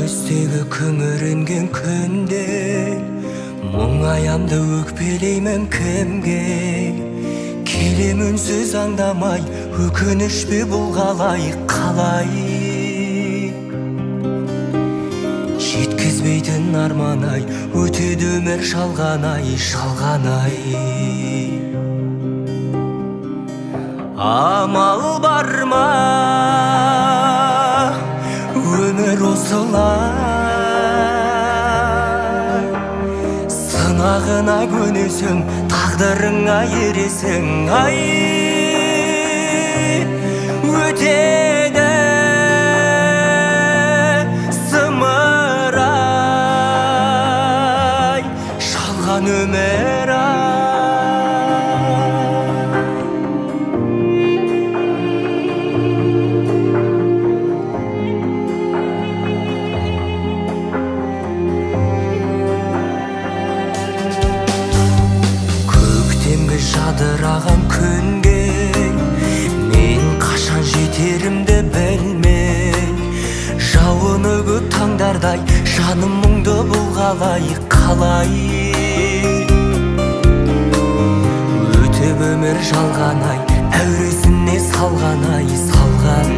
Күздегі күңіренген күнде мұңаямды өкпелеймін кімге? Келем үнсіз аңдамай, өкініш пе бұл қалай, қалай? Жеткізбейтін арман ай, өтеді өмір жалған ай, жалған ай. Амал бар ма, өмір осылай, сынағына көнесің, тағдырыңа ересің, ай, өтеді зымырай, жалған өмір ай. Көктемгі жадыраған күнге мен қашан жетерімді білмей, жауыны көп таңдардай жаным мұңды бұл қалай, қалай? Өтіп өмір жалған ай, әуресіне салған ай, салған